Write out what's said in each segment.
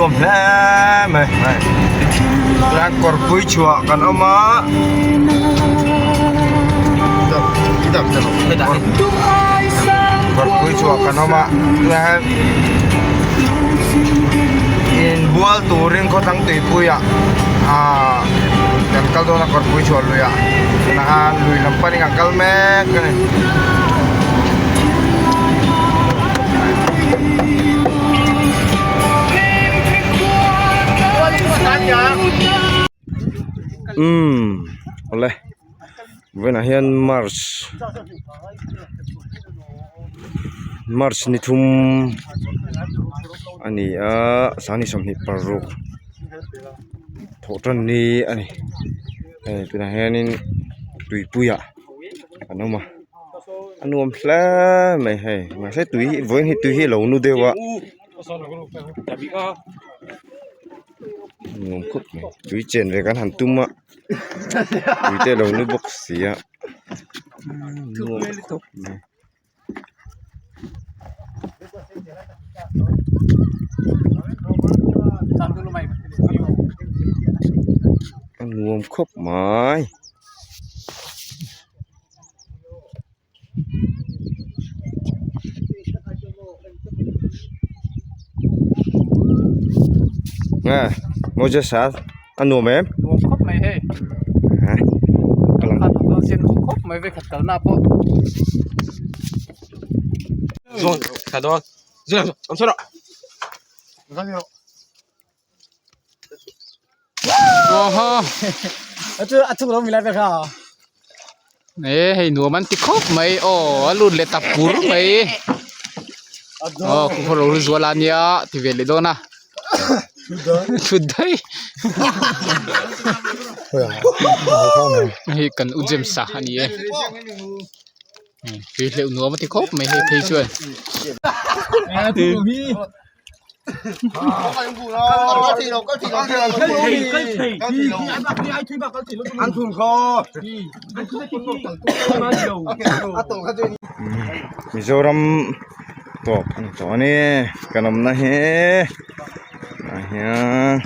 nuam hle mai hei chuan kawrpui chhuah kan awm a kawrpui chhuah kan awm a chuan inbual turin khawthlang tuipuiah ahh kan kal dawn a kawrpui chhuah luiah tunah khan lui lam panin kan kal mek a ni. Umm awle vawiinah hian march march ni thum a ni a sangni 26 thawh tan ni a ni hei tunah hianin tuipuiah an awm a. A nuam hle mai hei mahse tui hi vawiin hi tui hi a lo nu deuh a nuam khawp mai tui chen ve kan han tum a tui te a lo nu bawk si a nuam khawp mai. A nuam khawp mai. Nge Moses-a a nuam em? Nuam khawp mai hei. Hah ka lang. Khat dawn sin nuam khawp mai vekhat kalna pawh. Khat dawn. Zui ang saw rawh. E hei nuam an ti khawp mai aw a lut leh ta pur mai aw khu khaw lo ri zual a nia ti ve leh dawn a thut daih hei kan u James-a a ni e tui hleuh nuam a ti khawp mai hei phei chuan. Mizoram tawp a ni tawh a ni kan awmna hi ah hian.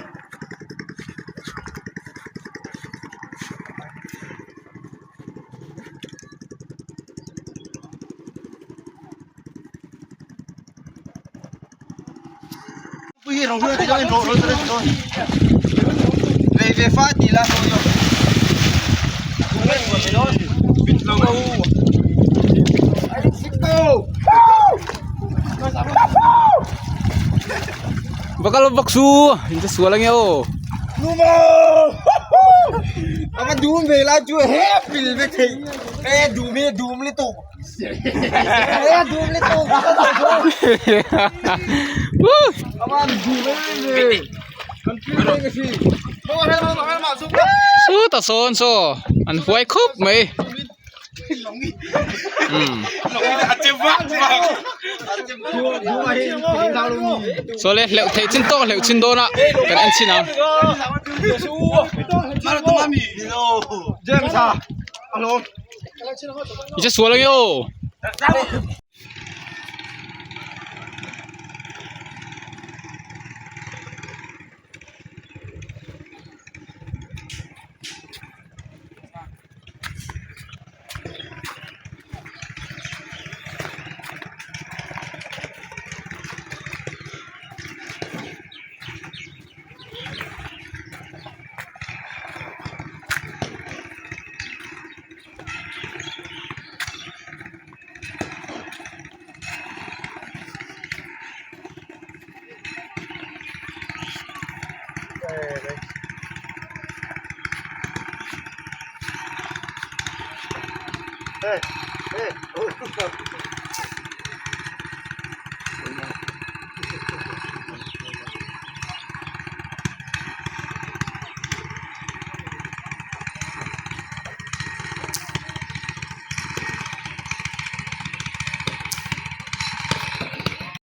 Va kal vak su in che sual ange aw Sutah sawn saw an huai khawp mai saw le hleuh theih chin tawk hleuh chin dawn a kan en chhin ang. I che sual ange aw.